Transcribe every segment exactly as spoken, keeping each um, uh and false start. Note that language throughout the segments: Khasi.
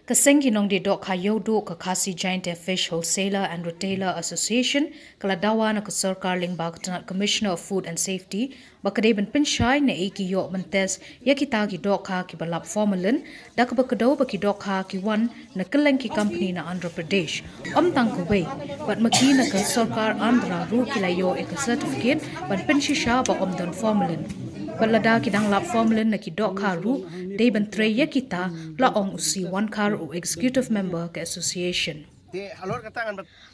Ka seng ki nongdie dohkha ïewduh ka Khasi Jaintia Fish Wholesaler and Retailer Association ka la dawa na ka sorkar lyngba ka tnat Commissioner of Food and Safety ba ka dei ban pynshai naei ki ïoh ban test ïa kita ki dohkha kiba lap formalin, da kaba kdew ba ki dohkha ki wan na kylleng ki company na Andhra Pradesh. Ym tang kawei, bad ma ki na ka sorkar Andhra ruh ki la ïoh ïa ka certificate ban pynshisha ba ym don formalin. Bad lada ki dang lap formalin na ki dohkha ruh, dei ban trei ïa kita, la ong u C Wankhar, u executive member ka association.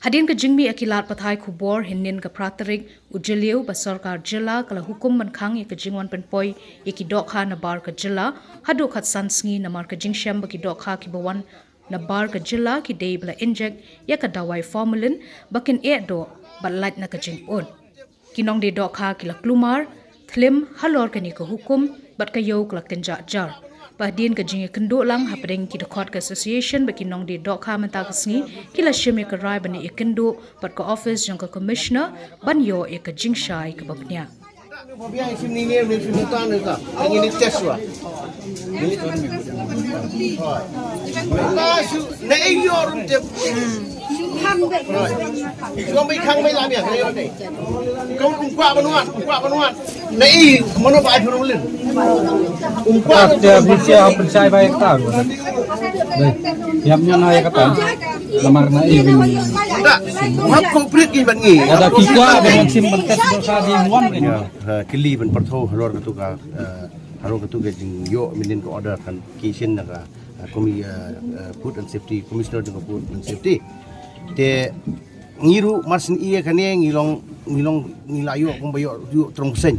Hadien ka jingmih ïa ki lad pathai khubor hynnin ka phra tarik u Jylliew, ba sorkar jylla ka la hukum ban khang ïa ka jingwan pynpoi ïa ki dohkha na bar ka jylla haduh khatsan sngi, namar ka jingshem ba ki dohkha kiba wan na bar ka jylla ki dei ba la inject ïa ka dawai formalin ba kin eh doh bad lait na ka jingpyut. Ki nongdie dohkha ki la kulmar thlem halor kane ka hukum, bad ka ïew ka la kynjah jar. Ba hadien ka jingïakynduh lang hapdeng ki dkhot ka association bad ki nongdie dohkha mynta ka sngi, ki la shim ïa ka rai ban ïakynduh bad ka office jong ka Commissioner ban ïoh ïa ka jingshai kaba bniah. Namar na i bin. Hap ko prit ki ban ngi. Ada kita dengan sim bentek dosa di luar ini. Ha, kylli ban pyrthuh halor katu ka, eh, halor katu ka jingïoh mynnin ka order kan ki shin na ka, eh, komi, eh, eh, Food and Safety, Commissioner jong ka Food and Safety. Te ngi ruh mar syn ïa kane ngi long, ngi long, ngi la ïoh kumba ïoh, ïoh trong seng.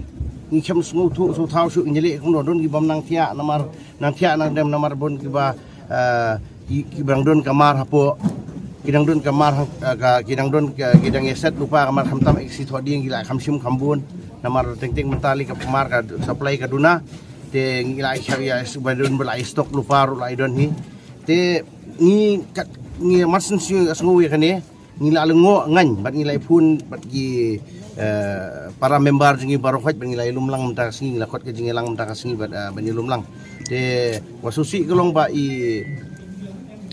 Ngi khlem sngewthuh sngewthaw shuh, ngi leh kumno, don ki bym nang thiah namar, nang thiah nang dem namar bun kiba, eh, ki, ki dang don kamar hapoh, ki dang don kamar ha, eh, ka, ki dang don ka, ki dang ïaset lypa kamar, khamtam ek si thoh dieng ki la kham shim kham bun. Namar teng teng mynta lei ka kamar ka supply ka duna. Te ngi la ïa, ïa, ba don ba la ïa stock lypa ruh la ïa don hi. Te ngi kat, ngi mar syn shu sngew ïa kane. Ngi la lyngngoh ngan bad ngi la phone bad ki, eh, para member jong ngi baroh khoit bad ngi la ïalum lang mynta ka sngi, ngi la khot ka jingïalang mynta ka sngi bad, eh, bad ïalum lang. Te wa sngewsih ka long ba i,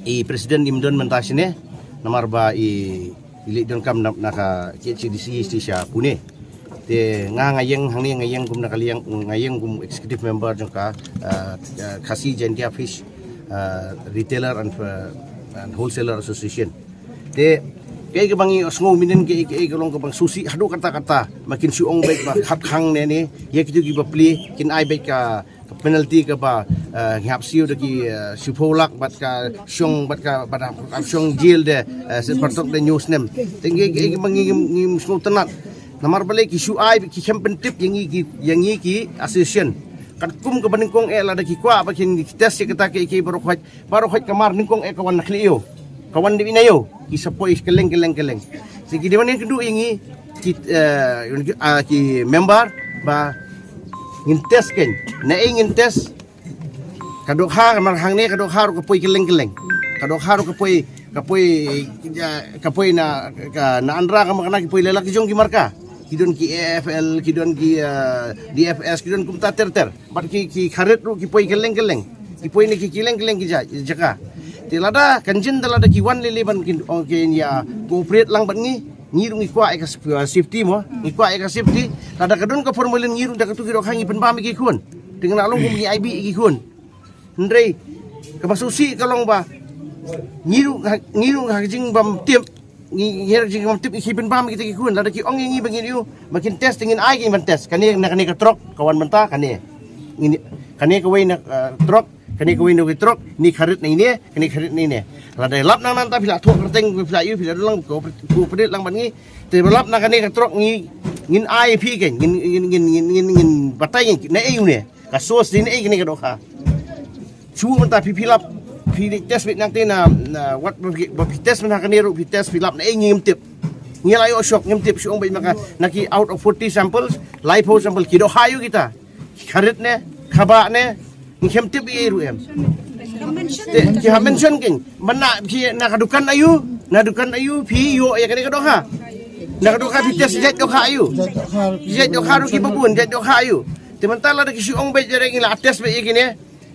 i president im don mynta shane, namar ba i, i leit donkam na, na ka K H A D C sha Pune. Te nga, nga ïeng hangne, nga ïeng kum na ka liang, nga ïeng kum executive member jong ka, eh, eh, Khasi Jaintia Fish, eh, Retailer and, eh, and Wholesaler Association. Te kaei kaba ngi sngew mynnin, kaei, kaei ka long kaba sngewsih haduh katta katta, ma kin shu ong beit ba khap khang ne ne, ïa kitu kiba plie kin ai beit ka, ka penalty kaba, eh, ngi hap siew da ki, eh, shiphew lak bad ka shong, bad ka, bad ka shong jail de, eh, sha pyrthok de hynñiew snem. Te ngi, ngi, ngi, ngi, ngi sngewtynnat. Namar balei ki shu ai, ki khlem pyntip ïa ngi ki, ïa ngi ki association. Katkum kaba nyngkong eh lada ki kwah ba kin test ïa kata kiei kiei baroh khoit, baroh khoit kamar nyngkong eh ka wan na khlieh ïew. Ka wan dep ïa na ïew. Ki sa poi kylleng kylleng kylleng. Te ki dei ban ïakynduh ïa ngi ki, eh, ah, ki member ba ngin test kein. Naei ngin test. Ka dohkha, namar hangne ka dohkha ruh ka poi kylleng kylleng. Ka dohkha ruh ka poi, ka poi, ka poi na, ka, na Andhra ka ma kane ki poi lei la ki jong ki marka. Ki don ki A F L, ki don ki, eh, D F S, ki don kumta ter ter. Bad ki, ki kharit ruh ki poi kylleng kylleng. Ki poi na ki kylleng kylleng ki ja-, jaka. Te lada kan jin da lada ki wan lei lei ban kin, ong kin ïa cooperate lang bad ngi. Ngi ruh ngi kwah ïa ka saf-, safety mo. Ngi kwah ïa ka safety. Lada ka don ka formalin ngi ruh da katu ki dohkha ngi pynbam ïa ki khun. Te ngi la long kum ngi ai bih ïa ki khun. Hynrei kaba sngewsih ka long ba ngi ruh ha, ngi ruh ha ka jingbym tip, ngi, ngi ruh jingbym tip, ngi pynbam kita ki khun, lada ki ong ïa ngi ba ngin ïoh, ba kin test, ngin ai, ngin ban test. Kane na kane ka trok ka wan mynta kane. Ngin, kane kawei na, eh, trok, kane kawei na kawei trok, ni kharit na ine, kane kharit na ine. Lada lap nang nangta phi la thoh kyrteng, phi la ïoh, phi la don lang, ko, ko pynit lang bad ngi. Te ba lap na kane ka trok ngi, ngin ai phi kein, ngin, ngin, ngin batai kein, naei une. Ka source dei naei kane ka dohkha. Shu mynta phi, phi lap, phi test beit nangte na, na wat ba phi, ba phi test mynta kane ruh phi test phi lap naei ngim tip. Ngi la ïoh shock ngim tip, shu ong beit ma ka na ki out of forty samples, laiphew sample ki dohkha ïoh kita. Ki kharit ne, khabah ne, ngi khlem tip ei ruh em. Te ki ha mention kein, mynta phi na ka dukan aïu, na dukan aïu phi ïoh ïa kane ka dohkha. Na ka dohkha phi test jait dohkha aïu. Jait dohkha ruh kiba bun, jait dohkha aïu. Te mynta lada ki shu ong beit jare ngi la test beit ïa kine.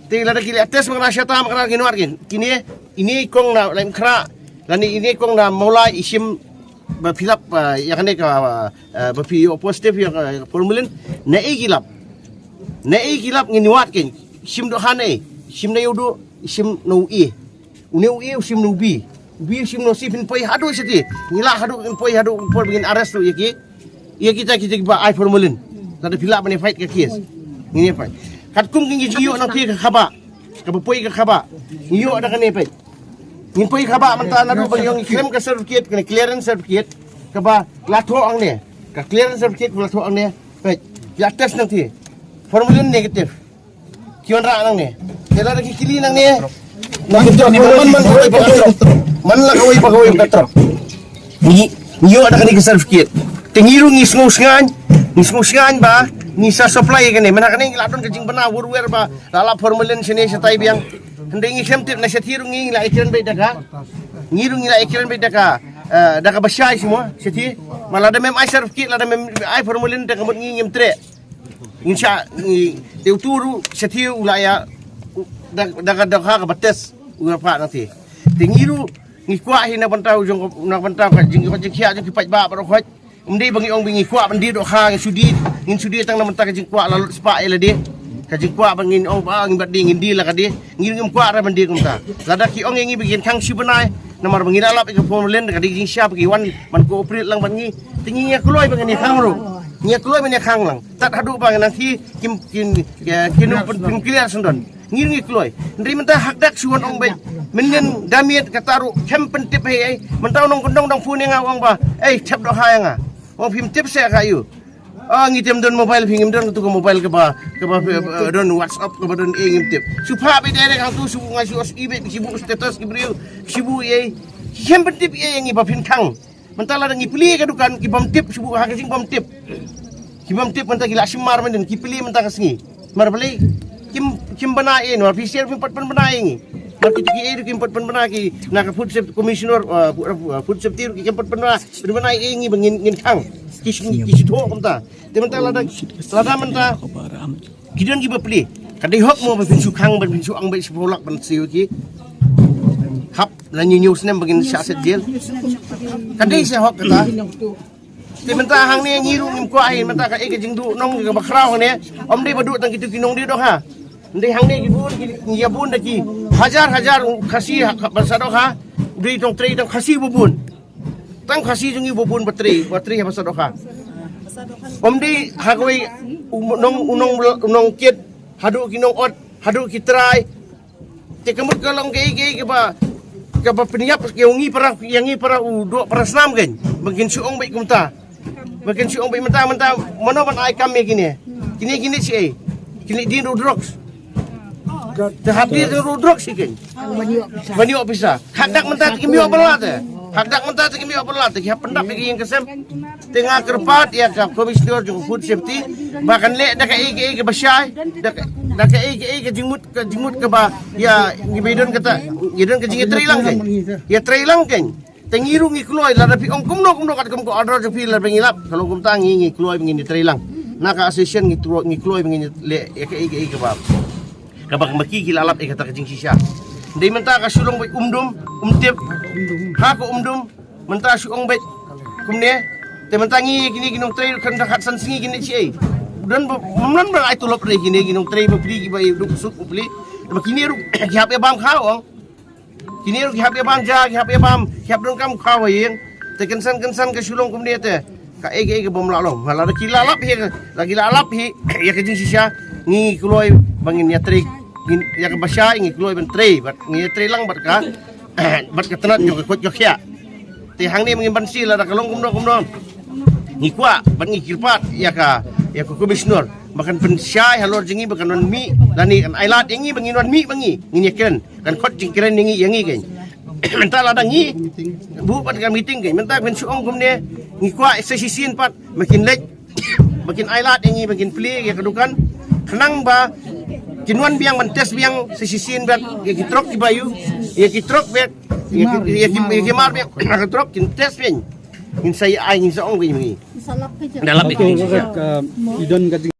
Te lada ki la test ma ka na shata ma ka na ki nud kein. Kine Ine kong na Laitumkhrah lane ine kong na Mawlai i shim ba phi lap, ah, ïa kane ka, ah, ba phi ïoh positive ïa ka formalin, na ei ki lap? Na ei ki lap? Ngin wad kein. Shim dohkha na ei? Shim na ei u doh? Shim na u A? Une u A u shim na u B, u B u shim na u C. Phin poi haduh shatai? Ngi lah haduh, phin poi haduh por ba ngin arrest ruh ïa ki, ïa kita, kita kiba ai formalin. Lada phi lah ban ïa fight ka case, ngin ïa fight. Katkum ki ngi ïoh na ki ka khaba, kaba poi ka khaba, ngi ïoh da kane, peit. Ngin poi khaba mynta naduh ba ngi ong ngi khlem ka certificate, kane clearance certificate kaba la thoh hangne. Ka clearance certificate kaba la thoh hangne, peit. Ïa test nangta, formalin negative. Ki wanrah nangne. Te lada ki kylli nangne, na ki trok, man, man, man, man, man la kawei pa kawei ka trok. Ngi, ngi ïoh da kane ka certificate. Te ngi ruh ngi sngewsngaiñ, ngi sngewsngaiñ ba ngi sa supply kane. Mynta kane ngi la don ka jingbna wurwer ba la lap formalin shane shatai biang. Hynrei ngi khlem tip, na shathie ruh ngi la ïakren beit da ka, ngi ruh ngi la ïakren beit da ka, eh, da kaba shai shuh mo shathie. Ma lada mem ai certificate, lada mem ai formalin, te ka mut ngi ngim treh. Ngin shah, ngi, te utu ruh shathie u la ïa, u, da, da ka dohkha kaba test u ïa phah nangta. Te ngi ruh ngi kwah hi na bynta u jong, na bynta ka jing, ka jingkhiah jong ki paidbah baroh khoit. Ym dei ba ngi ong ba ngi kwah ban die dohkha, ngin shu die, ngin shu die tang na bynta ka jingkwah la lut spah ïa lade. Ka jingkwah ba ngin ong ba ngin bat die, ngin die la ka die. Ngi ruh ngim kwah re ban die kumta. Lada ki ong ïa ngi ba ngin khang shi bnai namar ba ngi la lap ïa ka formalin, ka dei jingshisha ba ki wan ban cooperate lang bad ngi. Te ngi ïa kloi ba ngin ïa khang ruh. Ngi ïa kloi ba ngin ïa khang lang. Tad haduh ba ngi nang ki kim, kim, kim, kim pyn, pyn clear syndon. Ngi ngi kloi. Hynrei mynta hakdak shu wan ong beit. Mynnin da miet kata ruh khlem pyntip ei ei. Mynta u nongkyndong dang phone ïa nga ong ba, "Ei, thep dohkha ïa nga." Ong, "Phim tip seh ka ïu." "Ah, ngi te ym don mobile phi, ngim don tu ka mobile kaba, kaba, eh, don WhatsApp, kaba don ei, ngim tip." Shu phah beit direct hangtu, shu nga shu os i beit, shu buh status ki briew, shu buh ei. Khlem pyntip ei ei ngi ba phin khang. Mynta lada ngi plie ka dukan, ki bym tip, shu buh ha ka jingbym tip. Ki bym tip mynta ki la shim mar mynnin, ki plie mynta ka sngi. Mar balei? Kim, kim bna ei, namar phi sher phim pat pynbna ei ngi. Mar ki, ki ei ruh kim pat pynbna, ki na ka food safety commissioner, uh, food, uh, food safety ruh kim pat pynbna, pynbna ei ngi ba ngin, ngin khang. Ki shu, ki shu thoh kumta. Te mynta lada, lada mynta ki don kiba plie, ka dei hok mo ba phin shu khang, ba phin shu ong beit shiphew lak ban siew ki? Hap na hynñiew snem ba ngin shah set jel. Ka dei sha hok kata. Te mynta hangne ngi ruh ngim kwah hi, mynta kaei ka jingduh nong kaba khraw hangne. Ym dei ba duh tang kitu ki nongdie dohkha. Ym dei hangne ki bun, ki, ngi ïa bun da ki hajar hajar Khasi ha, ha, ba sa dohkha. Dei tang trei tang Khasi ba bun. Tang Khasi jong ngi ba bun ba trei, ba trei ha ba sa dohkha. Ym dei ha kawei u nong, u nong, u nongkit, haduh ki nongot, haduh ki trai. Te ka mut ka long kaei kaei kaba, kaba pynïap ïa ngi para, ïa ngi para u doh para snam kein. Ba kin shu ong beit kumta. Ba kin shu ong beit mynta, mynta mano ban ai kam ïa kine? Kine, kine shi ei? Kine dien ruh drugs. Te hap dien ruh drugs hi kein. Ban ïoh pisa. Hakdak mynta te kim ïoh bylla te. Hakdak mynta te kim ïoh bylla te. Ki hap pyndap ïa ki ïing ki sem. Te nga kyrpad ïa ka Commissioner jong food safety ba kan leh da kaei kaei kaba shai, da ka, da kaei kaei ka jingmut, ka jingmut kaba ïa ngi ba don kata, ngi don ka jingïatreilang kein. Ïatreilang kein. Te ngi ruh ngi kloi, lada phi ong kumno kumno katkum ka order jong phi, lada ngi lap, ka long kumta, ngi, ngi kloi ba ngin ïatreilang. Na ka association ngi kloi, ngi kloi ba ngin leh ïa kaei kaei kaba, kaba ma ki ki la lap ïa kata ka jingshisha. Dei mynta ka shu long beit um dum, um tip. Ha ka um dum. Mynta shu ong beit kumne. Te mynta ngi kine ki nongtrei khyndai khatsan sngi kine shi ei? Don ba, ym don ba ai tulop re kine ki nongtrei bapli kiba ïa duk suk bapli. Ba kine ruh ki hap ïa bam khaw ong. Kine ruh ki hap ïa bam ja, ki hap ïa bam, ki hap don kam khaw ha ïing. Te kynsan kynsan ka shu long kumne te kaei kaei ka bym lah long. Lada ki la lap hi, lada ki la lap hi ïa ka jingshisha, ngi kloi ba ngin ïatrei, ngin ïa kaba shai ngi kloi ban trei, bad ngi ïatreilang bad ka, bad ka tnat jong ka koit ka khiah. Te hangne ma ngin banse lada ka long kumno kumno. Ngi kwah bad ngi kyrpad ïa ka, ïa ka Commissioner ba kan pynshai halor jong ngi ba kan wan mih lane kan ai lad ïa ngi ba ngin wan mih ba ngi, ngin ïakren. Kan khot jingkren ïa ngi, ïa ngi kein. Mynta lada ngi buh pat ka meeting kein, mynta phin shu ong kumne, ngi kwah sa shisien pat ba kin leit, ba kin ai lad ïa ngi ba kin plie ïa ka dukan. Khnang ba kin wan biang ban test biang sa shisien bad ïa ki trok kiba ïoh, ïa ki trok bad ïa ki, ïa ki, ïa ki mar biang na ka trok kin test biang. Ngin sa ïa ai, ngin sa ong ba ïa ngi. Da lap ïa ki. Ka, i don ka jing-